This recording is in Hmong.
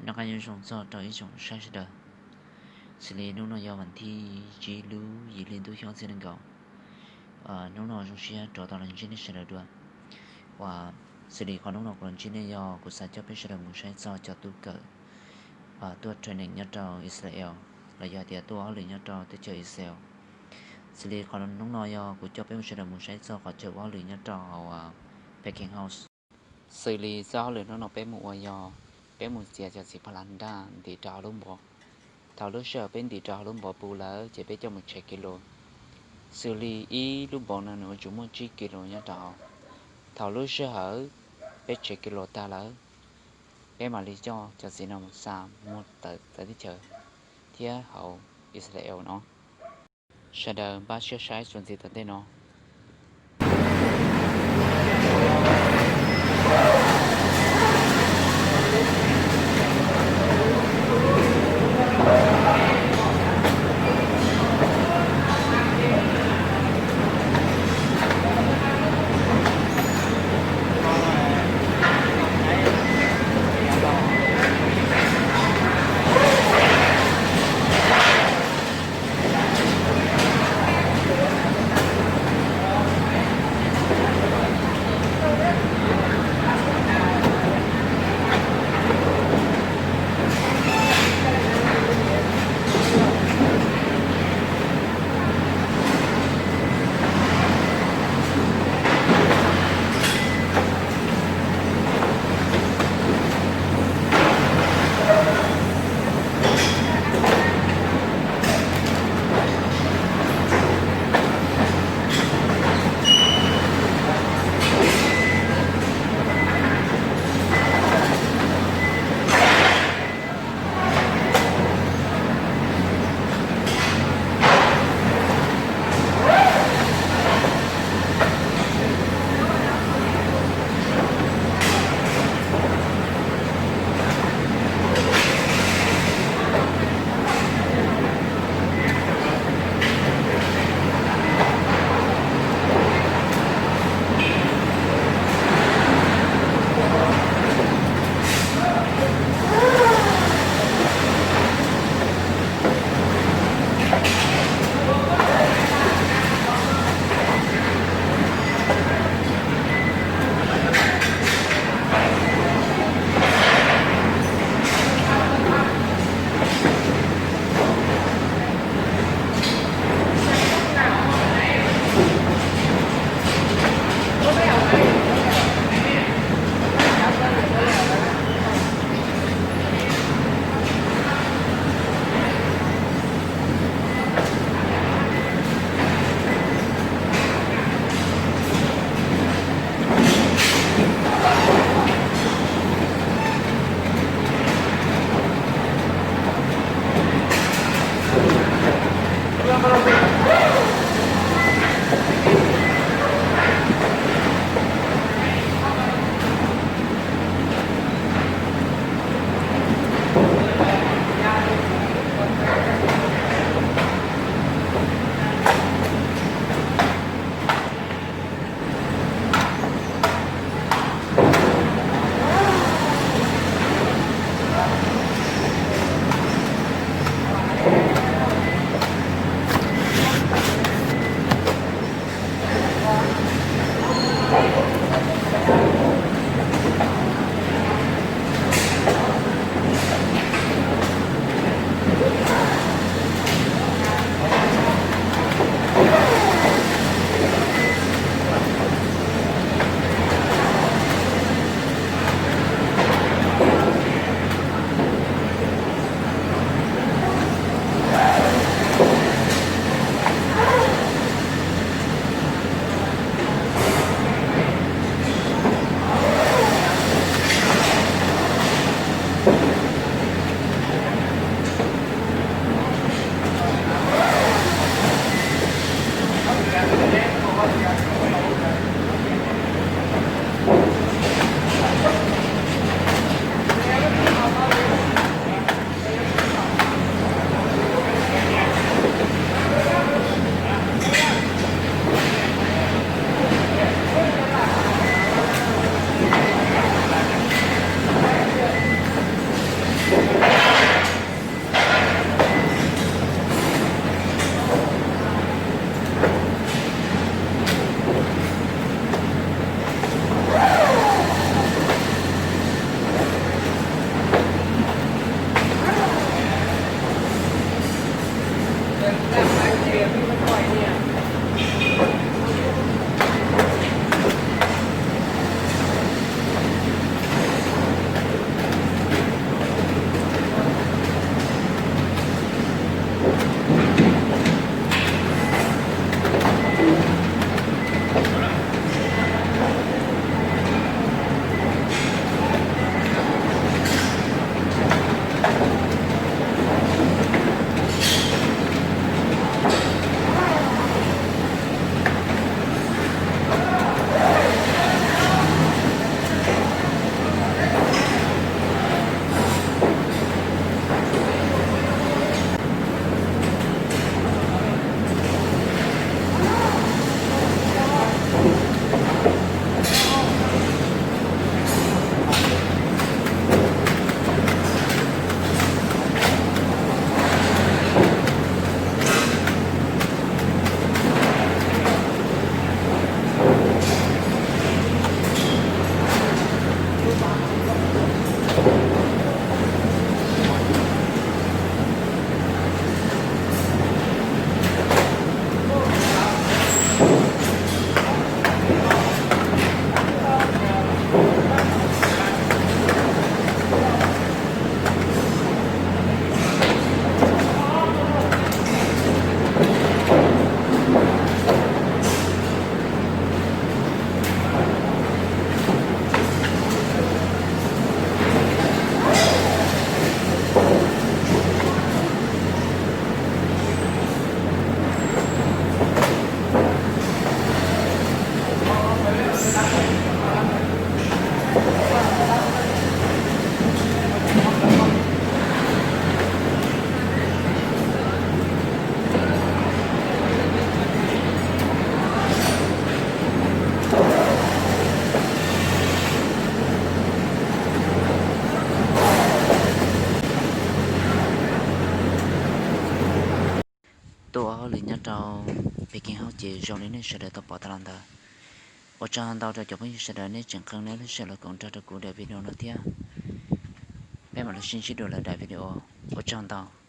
Noj qab nyob zoo txog rau ib tsoom saib sawv daws. Xws li hnub no yog vas thib tsib lub yim hli ntuj xyoo ob txhiab nees nkaum. Hnub no zoo siab rov tau los ntsib nej sawv daws dua. Uas xws li qhov hnub no kuv los ntsib nej yog kuv xav coj peb sawv daws mus saib txog cov tub kawm tuaj training nyob rau Israel, los yog tias tuaj ua hauj lwm nyob rau teb chaws Israel. Xws li qhov hnub no yog kuv coj peb sawv daws mus saib txog qhov chaw ua hauj lwm nyob rau hauv packing house. Xws li txoj hauj lwm hnub no peb mus ua yog peb mus txiav cov txiv pha las ntaj ntim rau hauv lub npoo. Thaum lub sij hawm peb ntim rau hauv lub npoo puv lawm ces peb coj mus tshev kis lus. Xws li ib lub npoo no nws yuav tsum muaj tsib kis lus nyob rau hauv. Thaum lub sij hawm peb tshev kis lus tag lawm, peb mam li coj cov txiv no mus xa muag tawm txawv teb chaws thiab hauv Israel no. Sawv daws npaj siab saib txuas ntxiv tom ntej no. rau pem keeb hauv ces zoo li nej sawv daws tau pom tas los ntawd. Ua tsaug ntau rau cov phooj ywg sawv daws nej tseem qee nej lub sij hawm los koom nrog rau kuv daim video no thiab. Peb mam li sib ntsib dua lawm daim video. Ua tsaug ntau.